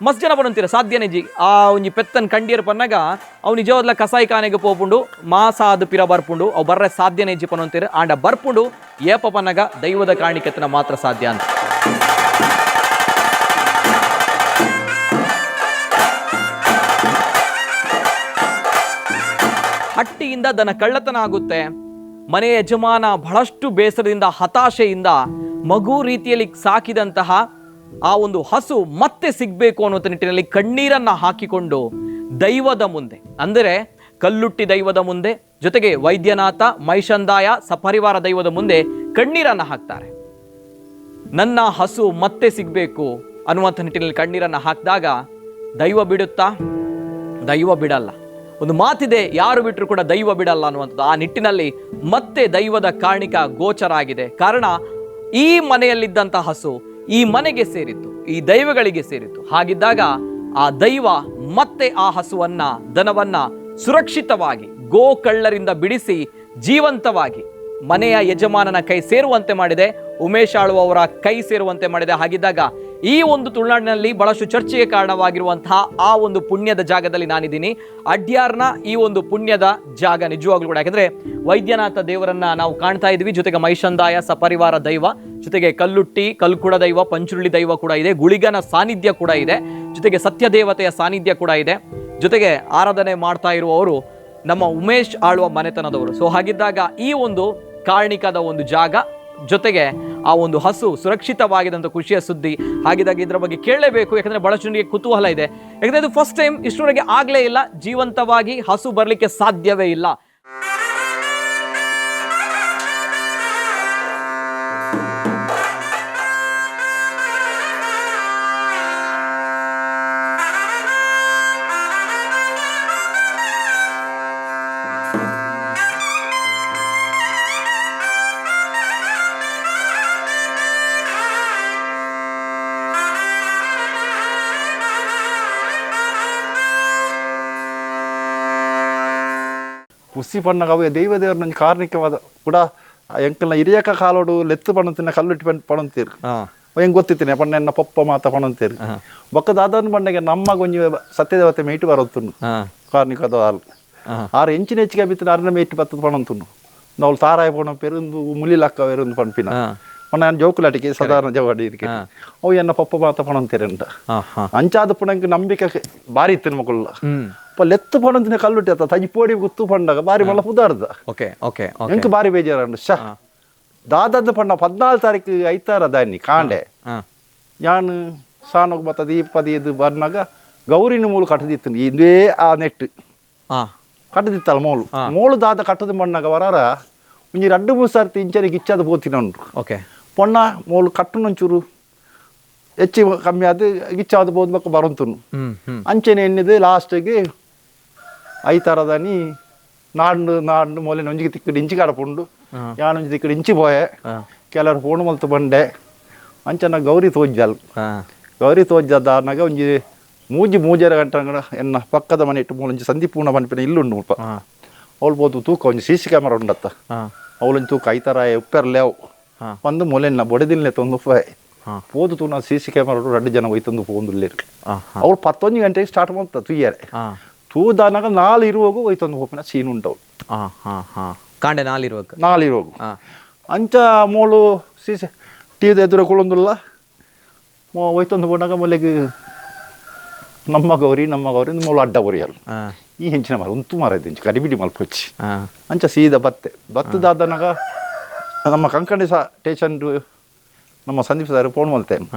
ಮಸ್ತ್ ಜನ ಪನೊಂತೀರ ಸಾಧ್ಯನೇ ಜಿ ಆ ಒಂಜಿ ಪೆತ್ತನ್ ಕಂಡಿಯರ್ ಪನ್ನಗ ಅವು ನಿಜವಾದ್ಲ ಕಸಾಯಿ ಕಾನೆಗೆ ಪೋಪುಂಡು ಮಾಸಾದ್ ಪಿರ ಬರ್ಪುಂಡು ಅವು ಬರ್ರೆ ಸಾಧ್ಯನೇ ಇಜ್ಜಿ ಪನೊಂತೀರ ಆಂಡ ಬರ್ಪುಂಡು ಏಪ ಪನ್ನಗ ದೈವದ ಕಾಣಿಕೆತನ ಮಾತ್ರ ಸಾಧ್ಯ ಅಂತ. ಹಟ್ಟಿಯಿಂದ ದನ ಕಳ್ಳತನ ಆಗುತ್ತೆ. ಮನೆಯ ಯಜಮಾನ ಬಹಳಷ್ಟು ಬೇಸರದಿಂದ ಹತಾಶೆಯಿಂದ ಮಗು ರೀತಿಯಲ್ಲಿ ಸಾಕಿದಂತಹ ಆ ಒಂದು ಹಸು ಮತ್ತೆ ಸಿಗಬೇಕು ಅನ್ನುವಂಥ ನಿಟ್ಟಿನಲ್ಲಿ ಕಣ್ಣೀರನ್ನ ಹಾಕಿಕೊಂಡು ದೈವದ ಮುಂದೆ, ಅಂದರೆ ಕಲ್ಲುಟ್ಟಿ ದೈವದ ಮುಂದೆ, ಜೊತೆಗೆ ವೈದ್ಯನಾಥ ಮೈಷಂದಾಯ ಸಪರಿವಾರ ದೈವದ ಮುಂದೆ ಕಣ್ಣೀರನ್ನ ಹಾಕ್ತಾರೆ. ನನ್ನ ಹಸು ಮತ್ತೆ ಸಿಗಬೇಕು ಅನ್ನುವಂಥ ನಿಟ್ಟಿನಲ್ಲಿ ಕಣ್ಣೀರನ್ನು ಹಾಕಿದಾಗ ದೈವ ಬಿಡುತ್ತಾ? ದೈವ ಬಿಡಲ್ಲ. ಒಂದು ಮಾತಿದೆ, ಯಾರು ಬಿಟ್ಟರು ಕೂಡ ದೈವ ಬಿಡಲ್ಲ ಅನ್ನುವಂಥದ್ದು. ಆ ನಿಟ್ಟಿನಲ್ಲಿ ಮತ್ತೆ ದೈವದ ಕಾರಣಿಕ ಗೋಚರ ಆಗಿದೆ. ಕಾರಣ, ಈ ಮನೆಯಲ್ಲಿದ್ದಂಥ ಹಸು ಈ ಮನೆಗೆ ಸೇರಿತ್ತು, ಈ ದೈವಗಳಿಗೆ ಸೇರಿತ್ತು. ಹಾಗಿದ್ದಾಗ ಆ ದೈವ ಮತ್ತೆ ಆ ಹಸುವನ್ನ, ದನವನ್ನ ಸುರಕ್ಷಿತವಾಗಿ ಗೋಕಳ್ಳರಿಂದ ಬಿಡಿಸಿ ಜೀವಂತವಾಗಿ ಮನೆಯ ಯಜಮಾನನ ಕೈ ಸೇರುವಂತೆ ಮಾಡಿದೆ, ಉಮೇಶ್ ಆಳುವ ಅವರ ಕೈ ಸೇರುವಂತೆ ಮಾಡಿದೆ. ಹಾಗಿದ್ದಾಗ ಈ ಒಂದು ತುಳುನಾಡಿನಲ್ಲಿ ಬಹಳಷ್ಟು ಚರ್ಚೆಗೆ ಕಾರಣವಾಗಿರುವಂತಹ ಆ ಒಂದು ಪುಣ್ಯದ ಜಾಗದಲ್ಲಿ ನಾನಿದ್ದೀನಿ. ಅಡ್ಯಾರ್ನ ಈ ಒಂದು ಪುಣ್ಯದ ಜಾಗ ನಿಜವಾಗ್ಲೂ ಕೂಡ, ಯಾಕಂದ್ರೆ ವೈದ್ಯನಾಥ ದೇವರನ್ನ ನಾವು ಕಾಣ್ತಾ ಇದ್ವಿ, ಜೊತೆಗೆ ಮೈಷಂದಾಯ ಸಪರಿವಾರ ದೈವ, ಜೊತೆಗೆ ಕಲ್ಲುಟ್ಟಿ ಕಲ್ಕುಡ ದೈವ, ಪಂಚುರುಳಿ ದೈವ ಕೂಡ ಇದೆ, ಗುಳಿಗನ ಸಾನ್ನಿಧ್ಯ ಕೂಡ ಇದೆ, ಜೊತೆಗೆ ಸತ್ಯದೇವತೆಯ ಸಾನ್ನಿಧ್ಯ ಕೂಡ ಇದೆ. ಜೊತೆಗೆ ಆರಾಧನೆ ಮಾಡ್ತಾ ಇರುವವರು ನಮ್ಮ ಉಮೇಶ್ ಆಳುವ ಮನೆತನದವರು. ಸೊ ಹಾಗಿದ್ದಾಗ ಈ ಒಂದು ಕಾರಣಿಕದ ಒಂದು ಜಾಗ, ಜೊತೆಗೆ ಆ ಒಂದು ಹಸು ಸುರಕ್ಷಿತವಾಗಿದೆ ಖುಷಿಯ ಸುದ್ದಿ. ಹಾಗಿದ್ದಾಗ ಇದರ ಬಗ್ಗೆ ಕೇಳಲೇಬೇಕು, ಯಾಕಂದ್ರೆ ಬಹಳಷ್ಟು ಜನರಿಗೆ ಕುತೂಹಲ ಇದೆ. ಯಾಕಂದ್ರೆ ಇದು ಫಸ್ಟ್ ಟೈಮ್, ಇಷ್ಟರವರೆಗೆ ಆಗಲೇ ಇಲ್ಲ, ಜೀವಂತವಾಗಿ ಹಸು ಬರಲಿಕ್ಕೆ ಸಾಧ್ಯವೇ ಇಲ್ಲ. ಕುಸಿ ಪಣ್ಣಗ ಅವು ದೈವ ದೇವರ ನಂಜಿ ಕಾರ್ಣಿಕವಾದ ಕೂಡ ಎಂಕಲ್ನ ಹಿರಿಯಕ ಕಾಲೋಡು ಲೆತ್ತು ಪಣಂತಿನ ಕಲ್ಲುಟ್ಟಿ ಪಣಂತೀರು ಹೆಂಗೆ ಗೊತ್ತಿತ್ತಿನ ಪಣ್ಣ ಎನ್ನ ಪಪ್ಪ ಮಾತ ಪಣಂತೀರು ಬೊಕ್ಕ ದಾದನ ಪಣ್ಣಗೆ ನಮ್ಮ ಗೊಂಜಿ ಸತ್ಯದೇವತೆ ಮೇಟು ಬರುತ್ತುಂಡು ಕಾರ್ಣಿಕದ ಹಾಲು ಆರು ಎಂಚಿನ ಹೆಚ್ಚಿಗೆ ಬಿತ್ತಿನ ಅರ್ನ ಮೇಟು ಬತ್ತದ ಪಣಂತುಂಡು ನಾವು ತಾರಾಯ ಪೋಣ ಪೆರುಂದು ಮುಲಿ ಲಕ್ಕ ವೆರುಂದು ಪಣ್ಪಿನ ಪಣ್ಣ ನಾನು ಜೋಕುಲಾಟಿಕೆ ಸಾಧಾರಣ ಜವಾಡಿ ಇದಕ್ಕೆ ಅವು ಎನ್ನ ಪಪ್ಪ ಮಾತ ಪಣಂತೀರಂಟ ಅಂಚಾದ ಪುಣಂಗೆ ನಂಬಿಕೆ ಬಾರಿ ಇತ್ತು ಮಕ್ಕಳ ಅಪ್ಪ ಲೆತ್ತು ಪಣಂತಿನ ಕಲ್ಲುಟ್ಟಿ ಅತ್ತ ತಜಿ ಪೋಡಿ ಗುತ್ತು ಪಂಡಾಗ ಬಾರಿ ಮಲ್ಲ ಪುದಾರ್ದ ಓಕೆ ಓಕೆ ಎಂಕ್ ಬಾರಿ ಬೇಜಾರಂಡು ಶ ದಾದದ ಪಂಡ 14 ತಾರೀಕು ಐತಾರ ದಾನಿ ಕಾಂಡೆ ಯಾನು ಸಾನೋಗ್ ಬತ್ತ ದೀಪ ಇದು ಬರ್ನಾಗ ಗೌರಿನ ಮೂಲು ಕಟ್ಟದಿತ್ತು ಇದೇ ಆ ನೆಟ್ ಕಟ್ಟದಿತ್ತಲ್ಲ ಮೋಲು ಮೋಲು ದಾದ ಕಟ್ಟದ ಮಣ್ಣಾಗ ವರಾರ ಒಂಜಿ ರಡ್ಡು ಮೂರು ಸರ್ತಿ ಇಂಚನೆ ಗಿಚ್ಚದ ಪೋತಿನ ಉಂಟು. ಓಕೆ ಪೊಣ್ಣ ಮೋಲು ಕಟ್ಟುನೊಂಚೂರು ಹೆಚ್ಚು ಕಮ್ಮಿ ಆದ ಗಿಚ್ಚಾದ ಬೋದ್ಬೇಕು ಬರಂತುನು ಅಂಚೆನೆ ಎನ್ನಿದು ಲಾಸ್ಟಿಗೆ ಐತಾರದಾನಿ ನಾಡು ನಾಡು ಮೊಲೆ ಒಂಜಿಗೆ ತಿಕ್ಕಡು ಇಂಚಿ ಕಡಪುಂಡು ಯಾನೊಂಜಿ ತಿಕ್ಕಡು ಇಂಚಿ ಪೋಯೆ ಕೆಲವರು ಫೋನ್ ಮಲ್ತು ಬಂಡೆ ಅಂಚನ ಗೌರಿ ತೋಜ್ಜಲ್ ಗೌರಿ ತೋಜ್ಜದಾನಾಗ ಒಂಜಿ ಮೂಜಿ ಮೂಜರ ಗಂಟೆ ಎನ್ನ ಪಕ್ಕದ ಮನೆ ಇಟ್ಟು ಮೂಲೊಂಜಿ ಸಂದೀಪೂರ್ಣ ಪನ್ಪಿನ ಇಲ್ಲುಂಡು ಮುಲ್ಪ ಅವಳು ಬೋದು ತೂಕ ಒಂಜಿ C C camera ಉಂಡತ್ತ ಅವಳೊಂಜಿ ತೂಕ ಐತಾರ ಉಪ್ಪೆರ್ಲೆ ಅವು ಒಂದು ಮೊಲೆನ್ನ ಬೊಡೆದಿಲ್ಲೆ ತೊಂದು ಉಪ್ಪಾಯ ಪೋದು ತೂನ C C camera ರಡ್ಡು ಜನ ಒಯ್ತಂದು ಪೋಂದುಲ್ಲೇರು ಅವಳು 11 ಗಂಟೆಗೆ ಸ್ಟಾರ್ಟ್ ಮಾಡ್ತ ತುಯ್ಯಾರೆ ತೂದಾನಾಗ ನಾಲ್ ಇರುವಾಗ ಒಯ್ತಂದು ಹೋಪಿನ ಸೀನ್ ಉಂಟವಳು. ಕಾಂಡೆ ನಾಲಿರುವಾಗ ನಾಲ್ ಇರುವಾಗ ಅಂಚ ಮೋಳು C C T ಎದುರು ಕುಳೊಂದುಲ್ಲ ಒಯ್ತಂದು ಪೋನಾಗ ಮೊಲೆಗೆ ನಮ್ಮ ಗೌರಿ ನಮ್ಮ ಗೌರಿ ಮೋಳು ಅಡ್ಡ ಬರಿಯಲ್ಲ ಈ ಹೆಂಚಿನ ಮರ ಉಂತು ಮರ ಇದು ಕಡಿಬಿಡಿ ಮಲ್ಪೊಚ್ಚಿ ಅಂಚ ಸೀದಾ ಬತ್ತೆ ಬತ್ತದಾದನಾಗ ನಮ್ಮ ಕಂಕಣಿ ಸಹ ಸ್ಟೇಷನ್ ನಮ್ಮ ಸಂದೀಪ್ ಸರ್ ಫೋನ್ ಮಲ್ತೇನೆ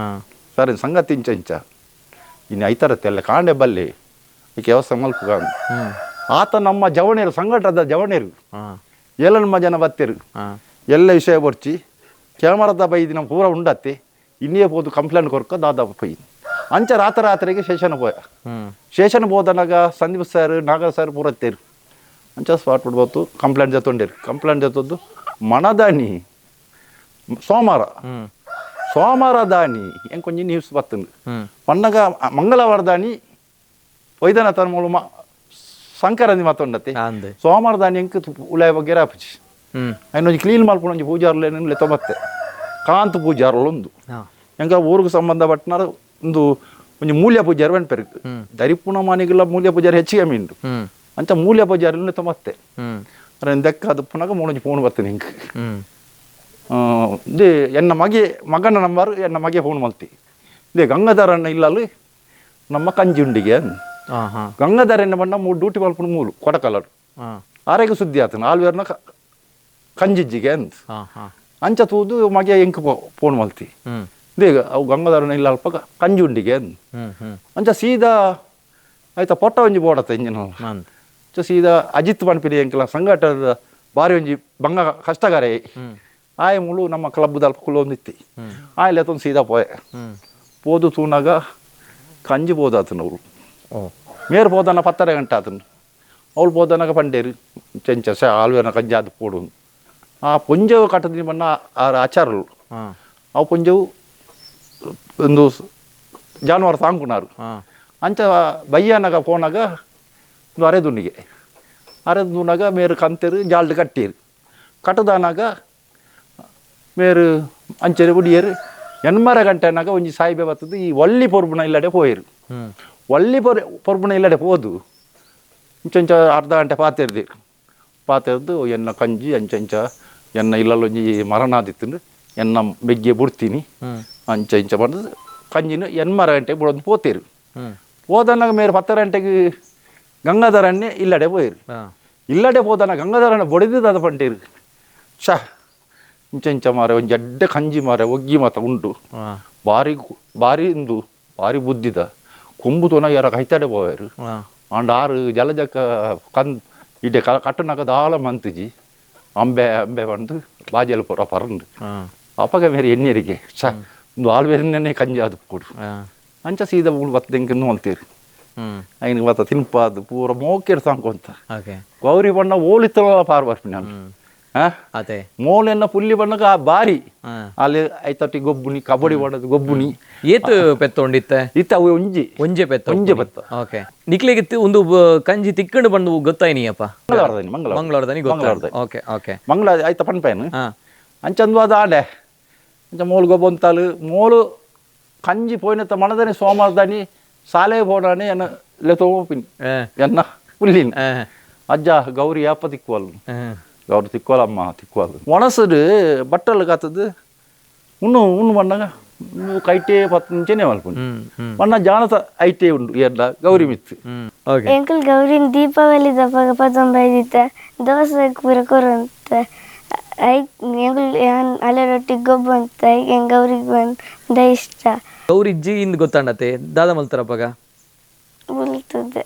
ಸರ್ ಸಂಗತಿ ಇಂಚ ಇಂಚ ಇನ್ನು ಐತಾರತ್ತೆ ಅಲ್ಲ ಕಾಂಡೆ ಬಲ್ಲಿ ಈಕೆ ವ್ಯವಸ್ಥೆ ಮಲ್ಪುಗ ಆತ ನಮ್ಮ ಜವಣೇರು ಸಂಘಟದ ಜವಣೇರು ಎಲ್ಲ ನಮ್ಮ ಜನ ಬತ್ತೆರು ಎಲ್ಲ ವಿಷಯ ಬರ್ಚಿ ಕ್ಯಾಮರದ ಬೈದಿನ ಪೂರ ಉಂಡತ್ತೆ ಇನ್ನೇ ಪೋದು ಕಂಪ್ಲೇಂಟ್ ಕೊರ್ಕ ದಾದ ಪೊಯ್ ಅಂಚ ರಾತ್ರಿ ರಾತ್ರಿಗೆ ಶೇಷನ ಪೋಯ ಶೇಷನ ಹೋದನಾಗ ಸಂದೀಪ್ ಸರ್ ನಾಗರ ಸರ್ ಪೂರ ಅಂಚ ಸ್ಪಾಟ್ ಬಿಡ್ಬೋದು ಕಂಪ್ಲೇಂಟ್ ಜೊತೊಂಡಿರು ಕಂಪ್ಲೇಂಟ್ ಜೊತದ್ದು ಮನದಾನಿ ಸೋಮವಾರ ಸೋಮವಾರ ದಾನಿ ಎಂಕೊಂಜಿ ಕೊಂಚ ನ್ಯೂಸ್ ಬತ್ತುಂಡು ಪನ್ನಗ ಮಂಗಳವಾರ ದಾನಿ ವೈದ್ಯನಾಥನ ಮೂಲ ಸಂಕರಂದಿ ಮತ್ತೊಂಡತ್ತೆ ಸೋಮವಾರ ದಾನಿ ಎಂಕ್ ಉಲಾಯ ಬಗ್ಗೆ ರಾಪುಜಿ ಐನೊಂಜಿ ಕ್ಲೀನ್ ಮಲ್ಪುನ ಒಂಜಿ ಪೂಜಾರ್ಲೇನು ಲೆತ್ತೊಂಬತ್ತೆ ಕಾಂತ ಪೂಜಾರ್ಲು ಒಂದು ಎಂಕ ಊರಿಗೆ ಸಂಬಂಧಪಟ್ಟನಾರ ಒಂದು ಒಂಜಿ ಮೂಲ್ಯ ಪೂಜಾರಿ ಪನ್ಪೆರ್ ದರಿಪುನ ಮಾನಿಗೆಲ್ಲ ಮೂಲ್ಯ ಪೂಜಾರಿ ಹೆಚ್ಚಿಗೆ ಮೀಂಡು ಅಂಚ ಮೂಲ್ಯ ಪೂಜಾರಿ ಮತ್ತೆ ಅರೆ ದೆಕ್ಕ ಅದು ಪುನಗ ಮೂಲೊಂಜಿ ಫೋನ್ ಬರ್ತೇನೆ ಹಿಂಗೆ they ಎನ್ನ ಮಗೆ ಮಗನ ನಂಬರ್ ಎನ್ನ ಮಗೆ ಫೋನ್ ಮಲ್ತಿ they ಗಂಗಾಧರಣ್ಣ ಇಲ್ಲಲ್ಲಿ ನಮ್ಮ ಕಂಜಿ ಉಂಡಿಗೆ ಗಂಗಾಧರಣ್ಣ ಬಣ್ಣ ಮೂರು ಡ್ಯೂಟಿ ಮಲ್ಪುನ ಮೂಲು ಕೊಡಕಲರು ಆರೆಗೆ ಸುದ್ದಿ ಆತನ ಆಲ್ವೇರ್ನ ಕಂಜಿಜ್ಜಿಗೆ ಅಂತ ಅಂಚ ತೂದು ಮಗೆ ಎಂಕ್ ಫೋನ್ ಮಲ್ತಿ they ಅವು ಗಂಗಾಧರಣ್ಣ ಇಲ್ಲ ಅಲ್ಪ ಕಂಜಿ ಉಂಡಿಗೆ ಅಂದ್ ಅಂಚ ಸೀದಾ ಆಯ್ತಾ ಪೊಟ್ಟ ಒಂಜಿ ಬೋಡತ್ತ ಇಂಜಿನ ಅಂಚ ಸೀದಾ ಅಜಿತ್ ಪನ್ಪಿನಿ ಎಂಕಲ ಸಂಘಟದ ಬಾರಿ ಒಂಜಿ ಬಂಗ ಕಷ್ಟಗಾರೆ ಆಯ ಮುಳು ನಮ್ಮ ಕ್ಲಬ್ದ ಅಲ್ಪ ಕುಲೊಂದಿತ್ತಿ ಆಯ್ಲೆ ತೊಂದು ಸೀದಾ ಪೋಯೆ ಪೋದು ತೂನಾಗ ಕಂಜಿ ಪೋದಾತನ ಅವಳು ಮೇರು ಪೋದನ 10:30 ಗಂಟೆ ಆತನು ಅವಳು ಪೋದನಾಗ ಪಂಡೇರು ಚೆಂಚ ಸ ಆಲ್ವೇನ ಕಂಜಿ ಅದು ಪೋಡು ಆ ಪೊಂಜವು ಕಟ್ಟದಿನಿ ಬಣ್ಣ ಆ ಆಚಾರಲು ಅವು ಪೊಂಜವು ಒಂದು ಜಾನುವಾರು ಸಾಂಕುನಾರು ಅಂಚ ಬಯ್ಯನಾಗ ಪೋನಾಗ ಒಂದು ಅರೆದುನಿಗೆ ಅರೆದುನಾಗ ಮೇರು ಕಂತೇರು ಜಾಲ್ಡ್ ಕಟ್ಟೀರು ಕಟ್ಟದಾನಾಗ ಮೇರು ಅಂಚೆರೆ ಬುಡಿಯರು 8 ಗಂಟೆ ಅನ್ನಾಗ ಒಂಜಿ ಸಾಯಿಬೆ ಬರ್ತದೆ ಈ ಒಳ್ಳಿ ಪೊರ್ಬುನ ಇಲ್ಲಡೆ ಪೋಯಿರು ಒಳ್ಳಿ ಪೊರ್ಬುನ ಇಲ್ಲಡೆ ಪೋದು ಇಂಚಂಚ ಅರ್ಧ ಗಂಟೆ ಪಾತೆರ್ದು ಪಾತೆರ್ದು ಎನ್ನ ಕಂಜಿ ಅಂಚಂಚ ಎನ್ನ ಇಲ್ಲಲ್ಲೊಂಜಿ ಮರಣಾದಿತ್ತು ಎನ್ನ ಬೆಗ್ಗೆ ಬುಡ್ತೀನಿ ಅಂಚ ಇಂಚ ಬಂದು ಕಂಜಿನ 8 ಗಂಟೆ ಬುಡೊಂದು ಪೋತೇರು ಹೋದನಾಗ ಮೇರು 10 ಗಂಟೆಗೆ ಗಂಗಾಧರಣ್ಣೆ ಇಲ್ಲಡೆ ಪೋಯಿರು ಇಲ್ಲಡೆ ಪೋದನ ಗಂಗಾಧರಣ್ಣ ಬೊಡಿದ್ದು ಅದು ಪಂಟೇರು ಶ ಇಂಚ ಮಾರೆ ಒಂಜಿ ಅಡ್ಡೆ ಕಂಜಿ ಮಾರೆ ಒಗ್ಗಿ ಮಾತ ಉಂಟು ಬಾರಿ ಬಾರಿ ಇಂದು ಬಾರಿ ಬುದ್ಧಿದ ಕೊಂಬು ತೋನ ಯಾರ ಕೈತಾಡೆ ಪೋವೇರು ಆಂಡ ಆರು ಜಲಜಕ್ಕ ಕನ್ ಇಡೆ ಕಟ್ಟನಾಗ ದಾಳ ಮಂತಿಜಿ ಅಂಬೆ ಅಂಬೆ ಬಂದು ಬಾಜೆಲ್ ಪೂರ ಪರಂಡು ಅಪಗ ಮೇರೆ ಎಣ್ಣೆರಿಗೆ ಸ ಒಂದು ಆಲ್ವೇರಿನೇ ಕಂಜಿ ಅದು ಕೊಡು ಅಂಚ ಸೀದಾ ಮೂಳು ಬತ್ತದೆಂಕನ್ನು ಅಂತೀರಿ ಐನಿಗೆ ಬತ್ತ ತಿನ್ಪಾದು ಪೂರ ಮೋಕೆರ್ ಸಾಂಕೊಂತ ಗೌರಿ ಬಣ್ಣ ಓಲಿತ್ತಲ್ಲ ಪಾರ್ ಬರ್ಪಿನ ಅದೇ ಮೋಲೆನ್ನ ಪುಲ್ಲಿ ಬಣ್ಣಗ ಆ ಬಾರಿ ಅಲ್ಲಿ ಐತಟಿ ಗೊಬ್ಬುನಿ ಕಬಡ್ಡಿ ಬಣ್ಣದ ಗೊಬ್ಬುನಿ ಏತು ಪೆತ್ತೊಂಡಿತ್ತೆ ಇತ್ತ ಅವು ಒಂಜಿ ಒಂಜೆ ಪೆತ್ತ ಒಂಜೆ ಪೆತ್ತ. ಓಕೆ ನಿಕ್ಲೆಗೆ ಒಂದು ಕಂಜಿ ತಿಕ್ಕಂಡು ಬಂದು ಗೊತ್ತಾಯ್ನಿಯಪ್ಪ? ಮಂಗಳವಾರದಾನಿ ಮಂಗಳವಾರದಾನಿ ಗೊತ್ತಾಯ್ತು. ಓಕೆ ಓಕೆ ಮಂಗಳ ಆಯ್ತ ಪನ್ಪೇನು ಅಂಚಂದು ಅದು ಆಡೆ ಅಂಚ ಮೋಲು ಗೊಬ್ಬೊಂತಾಲು ಮೋಲು ಕಂಜಿ ಪೋಯಿನತ್ತ ಮಣದನಿ ಸೋಮವಾರದಾನಿ ಸಾಲೆ ಪೋಡಾನೆ ಎನ್ನ ಲೆತೋಪಿನಿ ಎನ್ನ ಪುಲ್ಲಿನ ಅಜ್ಜ ಗೌರಿ ಯಾಪ ತಿಕ್ಕುವಲ್ ಗೌರಿ ತಿಕ್ಕೋಲಮ್ಮ ತಿಕ್ಕೋಲ್ ಒಣಸದು ಬಟ್ಟಲು ಕಾತದ್ದು ಉಣ್ಣು ಉಣ್ಣು ಬಣ್ಣಗ ಕೈಟೇ 10 ನಿಮಿಷನೇ ಮಲ್ಪುಂಡು ಬಣ್ಣ ಜಾನತ ಐಟೇ ಉಂಡು ಎಡ್ಲ ಗೌರಿ ಮಿತ್ತು. ಓಕೆ ಎಂಕುಲ್ ಗೌರಿನ ದೀಪಾವಳಿ ದಪ್ಪಗ ಪತೊಂಬೈದಿತ್ತ ದೋಸೆ ಪೂರ ಕೊರಂತ I ಎಂಕುಲ್ ಅಲೆ ರೊಟ್ಟಿ ಗೊಬ್ಬು ಅಂತ ಎಂಗ್ ಗೌರಿಗೆ ಬಂದ ಇಷ್ಟ. ಗೌರಿ ಇಜ್ಜಿ ಇಂದ್ ಗೊತ್ತಾಂಡತೆ ದಾದ ಮಲ್ತಾರಪ್ಪಗ? ಬುಲ್ತದೆ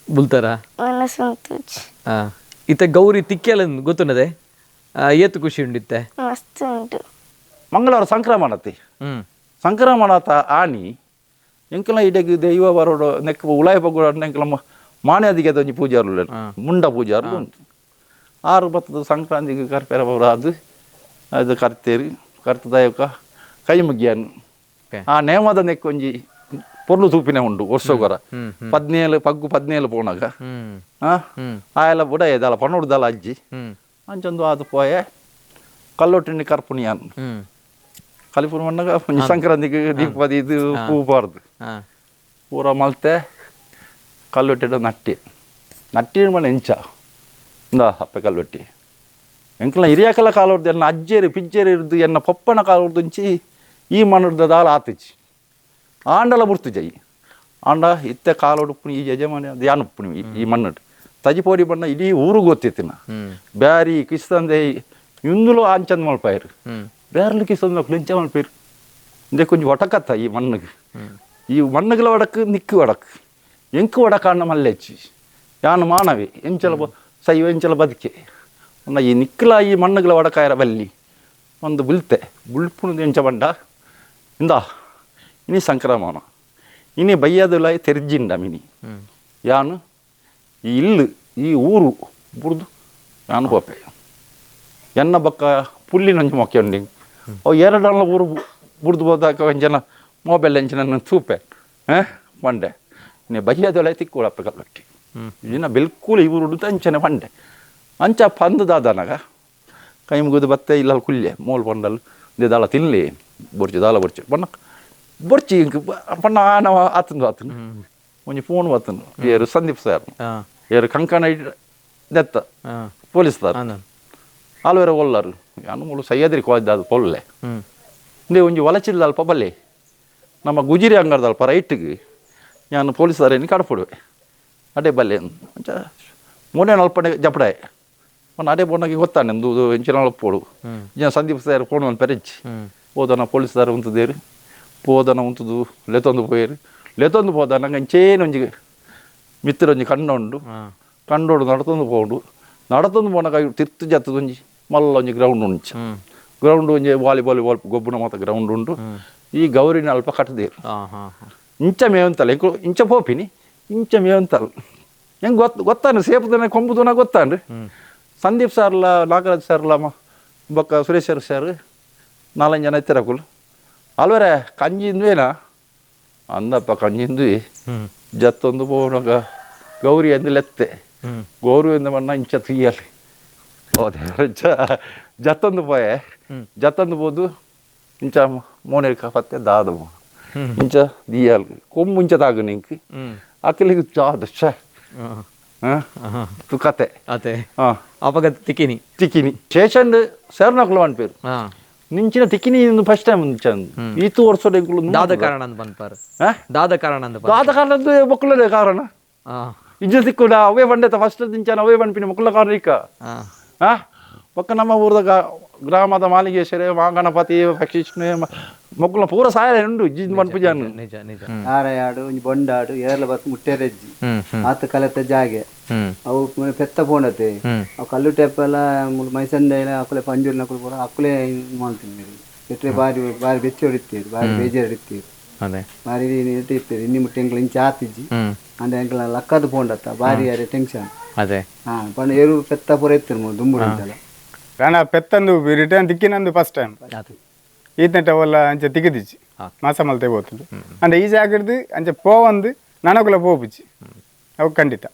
ಬುಲ್ತಾರ ಮನಸ್ಸು. ಇತ್ತ ಗೌರಿ ತಿಕ್ಕೆಲ್ಲ ಗೊತ್ತುನ್ನದೆ ಏತು ಖುಷಿ ಉಂಡಿತ್ತೆ? ಮಸ್ತ್ ಉಂಟು. ಮಂಗಳವಾರ ಸಂಕ್ರಮಣತಿ ಸಂಕ್ರಮಣತ ಆನಿ ಎಂಕಲ ಇಡೆಗ್ ದೈವ ಬರೋಡು ನೆಕ್ ಉಳಾಯ ಪಗ್ಗುಡ ಎಂಕಲ ಮಾನ್ಯಾದಿಗೆ ಒಂಜಿ ಪೂಜಾರು ಮುಂಡ ಪೂಜಾರು ಉಂಟು. ಆರು ಬತ್ತದ ಸಂಕ್ರಾಂತಿಗೆ ಕರ್ಪೆರ ಬರ ಅದು ಅದು ಕರ್ತೇರಿ ಕರ್ತದಾಯಕ ಕೈ ಮುಗಿಯಾನು ಆ ನೇಮದ ನೆಕ್ ಒಂಜಿ ಪೊರ್ಲು ತೂಪಿನ ಉಂಡು ವರ್ಷಗೊರ 17 ಪಗ್ಗು 17 ಪೋನಾಗ ಆಯಲ ಬುಡ ಎದಲ ಪನ್ನೊಡ್ದಲ ಅಜ್ಜಿ ಅಂಚೊಂದು ಅದು ಪೋಯೆ ಕಲ್ಲೊಟ್ಟಿನ ಕರ್ಪುಣಿಯಾನ್ ಕಲಿಪುನ ಮಣ್ಣಾಗ ಒಂಜಿ ಸಂಕ್ರಾಂತಿಗೆ ದೀಪದಿ ಇದು ಹೂ ಬಾರ್ದು ಪೂರ ಮಲ್ತೆ ಕಲ್ಲೊಟ್ಟಿಡ ನಟ್ಟಿ ನಟ್ಟಿ ಮನೆ ಎಂಚ ಇಂದ ಅಪ್ಪೆ ಕಲ್ಲೊಟ್ಟಿ ಎಂಕಲ ಹಿರಿಯಾಕಲ ಕಾಲೊಡ್ದು ಎನ್ನ ಅಜ್ಜೇರು ಪಿಜ್ಜೇರು ಇರ್ದು ಎನ್ನ ಪಪ್ಪನ ಕಾಲೊಡ್ದು ಒಂಚಿ ಈ ಮಣ್ಣುಡ್ದ ದಾಲ ಆತಿಚಿ ಆಂಡಲ ಬುರ್ತು ಜೈ ಆಂಡ ಇತ್ತೆ ಕಾಲೊಡುಪ್ಪುನಿ ಈ ಯಜಮಾನಿ ಅದು ಯಾನುಪ್ಪುನಿ ಈ ಮಣ್ಣು ತಜಿಪೋಡಿ ಬಣ್ಣ ಇಡೀ ಊರು ಗೊತ್ತಿತ್ತಿನ ಬ್ಯಾರಿ ಕಿಸ್ತಂದೆ ಇಂದುಲು ಆಂಚಂದ್ ಮಲ್ಪಾಯರು ಬೇರ್ಲು ಕಿಸ್ತಂದ ಎಂಚ ಮಲ್ಪೇರು ಇಂದೆ ಕೊಂಚ ಒಟಕತ್ತ ಈ ಮಣ್ಣಿಗೆ ಈ ಮಣ್ಣುಗಳ ಒಡಕು ನಿಕ್ಕು ಒಡಕು ಎಂಕು ಒಡಕಾಣ್ಣ ಮಲ್ಲೆಚ್ಚಿ ಯಾನು ಮಾನವಿ ಎಂಚಲ ಸೈವ ಎಂಚಲ ಬದುಕೆ ಅನ್ನ ಈ ನಿಕ್ಕಲ ಈ ಮಣ್ಣುಗಳ ಒಡಕಾಯರ ಬಲ್ಲಿ ಒಂದು ಬುಲ್ತೆ ಬುಲ್ಪುಣದ ಎಂಚ ಬಂಡ ಇಂದ ಇನಿ ಸಂಕ್ರಮಣ ಇನಿ ಬಯ್ಯದುಲ ತೆರ್ಜಿಂಡ ಮಿನಿ ಯಾನು ಈ ಇಲ್ಲು ಈ ಊರು ಬುಡ್ದು ಯಾನು ಹೋಪೆ ಎನ್ನ ಬಕ್ಕ ಪುಲ್ಲಿನೊಂಜಿ ಮೊಕ್ಕೆ ಉಂಡಿ ಅವು ಎರಡಲ್ಲ ಊರು ಬುಡ್ದು ಹೋದಾಗ ಒಂಜನ ಮೊಬೈಲ್ ಎಂಚಿನ ತೂಪೆ ಪಂಡೆ ನೀ ಬಯ್ಯದೊಳೆ ತಿಕ್ಕೂಳಪ್ಪೆ ಕಲ್ಲೊಟ್ಟಿ ಇನ್ನ ಬಿಲ್ಕುಲ್ ಈ ಊರು ಅಂಚನೆ ಪಂಡೆ ಅಂಚ ಪಂದು ದಾದನಾಗ ಕೈ ಮುಗಿದು ಬತ್ತೆ ಇಲ್ಲ ಕುಲ್ಲೆ ಮೋಲ್ ಪಂಡಲ್ ದಾಳ ತಿನ್ಲಿ ಬೊರ್ಚು ದಾಳ ಬೊರ್ಚು ಬಣ್ಣ ಬೊರ್ಚಿ ಇಂಕ್ ಪಣ್ಣ ಆನವ ಆತಂದು ಆತನು ಒಂಜಿ ಫೋನ್ ಬತ್ತನು ಏರು ಸಂದೀಪ್ ಸರ್ ಏರು ಕಂಕಣ ದೆತ್ತ ಪೊಲೀಸ್ ದಾರ್ ಆಲ್ವೇರ ಒಲ್ಲರು ಯಾನು ಮುಳು ಸಹ್ಯಾದ್ರಿ ಕೋದ ಪೊಲ್ಲೆ ಇಂದೇ ಒಂಜಿ ಒಲಚಿಲ್ಲ ಅಲ್ಪ ಬಲ್ಲೆ ನಮ್ಮ ಗುಜಿರಿ ಅಂಗಡ್ದ ಅಲ್ಪ ರೈಟ್ಗೆ ನಾನು ಪೊಲೀಸ್ ಕಡಪುಡುವೆ ಅಡೆ ಬಲ್ಲೆ ಅಂಚ ಮೊನ್ನೆ ಅಲ್ಪನೆ ಜಪಡಾಯೆ ಮೊನ್ನೆ ಅಡೆ ಪೋನಾಗೆ ಗೊತ್ತಾನೆ ಒಂದು ಎಂಚಿನ ಅಲ್ಪೋಡು ಜನ ಸಂದೀಪ್ ಸರ್ ಫೋನ್ ಒಂದು ಪೆರೆಂಚಿ ಹೋದನ ಪೊಲೀಸ್ ದಾರ ಉಂತದೇರು ಪೋದನ ಉಂತುದು ಲೆತೊಂದು ಪೋಯೇರು ಲೆತೊಂದು ಪೋದ ನಂಗೆ ಅಂಚೇನು ಒಂಜಿ ಮಿತ್ರ ಒಂಜಿ ಕಣ್ಣು ಉಂಡು ಕಂಡೋಡು ನಡತೊಂದು ಪೋಡು ನಡತೊಂದು ಪೋನಾಗ ತಿರ್ತು ಜತ್ತದ ಒಂಜಿ ಮಲ್ಲ ಒಂಜಿ ಗ್ರೌಂಡ್ ಉಂಚ ಗ್ರೌಂಡ್ ಒಂಜಿ ವಾಲಿಬಾಲ್ ಗೊಬ್ಬುನ ಮಾತ ಗ್ರೌಂಡ್ ಉಂಡು ಈ ಗೌರಿನ ಅಲ್ಪ ಕಟ್ಟದೇರು ಇಂಚ ಮೇವಂತಲ್ಲ ಇಂಕು ಇಂಚ ಪೋಪಿನಿ ಇಂಚ ಮೇವಂತಲ್ಲ ಹೆಂಗೆ ಗೊತ್ತು ಗೊತ್ತಾನು ಸೇಪುದನ ಕೊಂಬುದನ ಗೊತ್ತಾನು ಸಂದೀಪ್ ಸರ್ಲ ನಾಗರಾಜ್ ಸರ್ಲ ಬೊಕ್ಕ ಸುರೇಶ್ ಸರ್ ಸರ್ ನಾಲಂಜು ಜನ ಇತ್ತಿರಕುಲು ಅಲ್ವರೆ ಕಂಜಿಂದ್ವೇನಾ ಅಂದಪ್ಪ ಕಂಜಿಂದ್ವಿ ಜತ್ತೊಂದು ಪೋನಗ ಗೌರಿ ಅಂದು ಲೆತ್ತೆ ಗೌರಿ ಅಂದ ಮಣ್ಣ ಇಂಚ ತೀಯಲಿ ಹೋದೆ ಇಂಚ ಜತ್ತೊಂದು ಪೋಯೆ ಜತ್ತೊಂದು ಪೋದು ಇಂಚ ಮೋನೆ ಪತ್ತೆ ದಾದ ಇಂಚ ದಿಯಾಲ್ ಕೊಂಬು ಇಂಚ ತಾಗು ನಿಂಕ್ ಅಕ್ಕಲಿಗೆ ಚಾದ ಛ ತು ಕತೆ ಅತೆ ಹಾಂ ಅಪಗ ತಿಕ್ಕಿನಿ ತಿಕ್ಕಿನಿ ಸ್ಟೇಷನ್ ಸೇರ್ನಕ್ಲು ಅನ್ಪೇರು ನಿಂಚಿನ ತಿಕ್ಕಿನಿ ಫಸ್ಟ್ ಟೈಮ್ ಈತು ವರ್ಷ ದಾದ ಕಾರಣ ಅಂತ ಬಂದ್ಪಾರ ದಾದ ಕಾರಣ ಅಂತ ದಾದ ಕಾರಣ ಮಕ್ಕಳದೇ ಕಾರಣ ಇಂಚ ತಿಕ್ಕುಡ ಅವೇ ಬಂಡೆತ ಫಸ್ಟ್ ನಿಂಚಾನ ಅವೇ ಬಂಡ್ಪಿನ ಮಕ್ಕಳ ಕಾರಣ ಇಕ್ಕ ಪಕ್ಕ ನಮ್ಮ ಊರದ ಗ್ರಾಮದ ಮಾಲಿಗೇಶ್ವರ ಮಾಗಣಪತಿ ಪಕ್ಷಿಷ್ಣು ಮೊಕ್ಕಲ ಪೂರ ಸಾಯ ಉಂಡು ಜಿನ್ ಪನ್ಪುಜಾನು ನಿಜ ನಿಜ ಆರಯಾಡು ಒಂಜಿ ಬೊಂಡಾಡು ಏರ್ಲ ಬತ್ ಮುಟ್ಟೆರೆಜ್ಜಿ ಆತ ಕಲೆತ ಜಾಗೆ ಅವು ಪೆತ್ತ ಪೋಂಡತೆ ಅವು ಕಲ್ಲು ಟೆಪ್ಪೆಲ್ಲ ಮೈಸಂದೆಲ್ಲ ಅಕುಲೆ ಪಂಜುರ್ನಕುಲು ಪೂರ ಅಕುಲೆ ಮಾಡ್ತೀನಿ ಪೆಟ್ರೆ ಬಾರಿ ಬಾರಿ ಬೆಚ್ಚ ಹೊಡಿತೀರಿ ಬಾರಿ ಬೇಜಾರು ಇತ್ತೀರಿ ಬಾರಿ ಇರ್ತೀರಿ ಇನ್ನಿ ಮುಟ್ಟೆ ಎಂಕ್ಲ ಇಂಚ ಆತಿಜ್ಜಿ ಅಂದ್ರೆ ಎಂಕ್ಲ ಲಕ್ಕದ ಪೋಂಡತ್ತ ಬಾರಿ ಅರೆ ಟೆನ್ಷನ್ ಅದೇ ಹಾ ಪಂಡ ಏರು ಪೆತ್ತ ಪೂರ ಇತ್ತಿರು ದುಂಬುಡು ಅಂತೆಲ್ಲ ರಾಣ ಪೆತ್ತಂದು ರಿಟರ್ನ್ ತಿಕ್ಕಿನಂದು ಫಸ್ಟ್ ಟೈಮ್ ಈತನೆಟ ಅವಲ್ಲ ಅಂಚೆ ತಿಕ್ಕಿದಿಚ್ಚಿ ಮಾಸ ಮಲ್ತೆ ಪೋತುಂಡು ಅಂಡ ಈ ಜಾಗಡ್ದು ಅಂಚೆ ಪೋವಂದು ನನಕುಲ ಪೋಪುಚ್ಚಿ ಅವು ಖಂಡಿತ.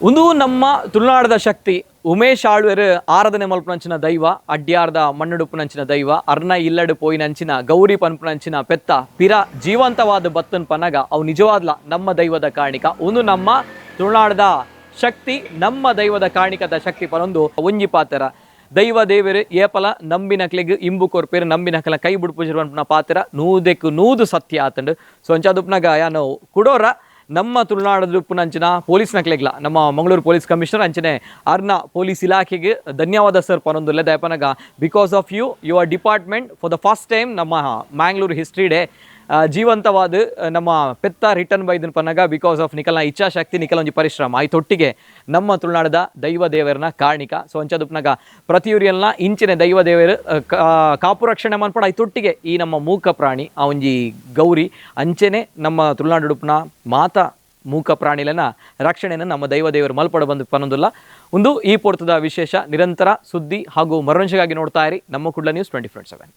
ಒಂದು ನಮ್ಮ ತುಳುನಾಡದ ಶಕ್ತಿ ಉಮೇಶ್ ಆಳ್ವೆರ್ ಆರಾಧನೆ ಮಲ್ಪುನಂಚಿನ ದೈವ, ಅಡ್ಯಾರ್ದ ಮಣ್ಣುಡುಪುನಂಚಿನ ದೈವ, ಅರ್ನ ಇಲ್ಲಡು ಪೋಯಿನಂಚಿನ ಗೌರಿ ಪನ್ಪುನಂಚಿನ ಪೆತ್ತ ಪಿರ ಜೀವಂತವಾದ ಬತ್ತನ್ ಪನಗ ಅವು ನಿಜವಾದ್ಲ ನಮ್ಮ ದೈವದ ಕಾರಣಿಕ. ಒಂದು ನಮ್ಮ ತುಳುನಾಡದ ಶಕ್ತಿ, ನಮ್ಮ ದೈವದ ಕಾರಣಿಕದ ಶಕ್ತಿ ಪನೊಂದು ಒಂಜಿ ಪಾತ್ರ. ದೈವ ದೇವರು ಏಪಲ ನಂಬಿನಕ್ಲೆಗ್ ಇಂಬು ಕೊರ್ಪೇರು, ನಂಬಿನಕಲ ಕೈ ಬುಡ್ಪುಜಿರುವಂಪುನ ಪಾತ್ರ ನೂದೆಕ್ಕು ನೂದು ಸತ್ಯ ಆತಂಡು. ಸೊ ಅಂಚಾದುಪ್ನಾಗ ಯಾನು ಕುಡೋರ ನಮ್ಮ ತುಳುನಾಡದುಪ್ಪುನಂಚಿನ ಪೊಲೀಸ್ ನಕ್ಲೆಗ್ಲ ನಮ್ಮ ಮಂಗಳೂರು ಪೊಲೀಸ್ ಕಮಿಷನರ್ ಅಂಚನೆ ಅರ್ನ ಪೊಲೀಸ್ ಇಲಾಖೆಗೆ ಧನ್ಯವಾದ sir ಪನೊಂದುಲ್ಲೆ. ದಯಪನಗ because of you your department for the first time ನಮ್ಮ ಮ್ಯಾಂಗ್ಳೂರು ಹಿಸ್ಟ್ರಿ ಡೇ ಜೀವಂತವಾದ ನಮ್ಮ ಪೆತ್ತ ರಿಟರ್ನ್ ಬೈದನ್ ಪನ್ನಗ because of ನಿಕಲ್ನ ಇಚ್ಛಾಶಕ್ತಿ, ನಿಕಲ ಒಂಜಿ ಪರಿಶ್ರಮ ಆಯ್ತೊಟ್ಟಿಗೆ ನಮ್ಮ ತುಳುನಾಡದ ದೈವ ದೇವರನ ಕಾರಣಿಕ. ಸೊ ಅಂಚದುಪ್ನಾಗ ಪ್ರತಿಯುರಿಯಲ್ನ ಇಂಚಿನ ದೈವ ದೇವರು ಕಾಪು ರಕ್ಷಣೆ ಮನ್ಪಡ ಆಯ್ತೊಟ್ಟಿಗೆ ಈ ನಮ್ಮ ಮೂಕ ಪ್ರಾಣಿ ಆ ಒಂಜಿ ಗೌರಿ ಅಂಚೆನೆ ನಮ್ಮ ತುಳುನಾಡುಡುಪ್ನ ಮಾತಾ ಮೂಕ ಪ್ರಾಣಿಲನ ರಕ್ಷಣೆಯನ್ನು ನಮ್ಮ ದೈವ ದೇವರು ಮಲ್ಪಡ ಬಂದು ಪನ್ನೊಂದುಲ್ಲ. ಒಂದು ಈ ಪೋರ್ತದ ವಿಶೇಷ. ನಿರಂತರ ಸುದ್ದಿ ಹಾಗೂ ಮನರಂಜನೆಗಾಗಿ ನೋಡ್ತಾ ಇರಿ ನಮ್ಮ ಕುಡ್ಲ ನ್ಯೂಸ್ 24/7.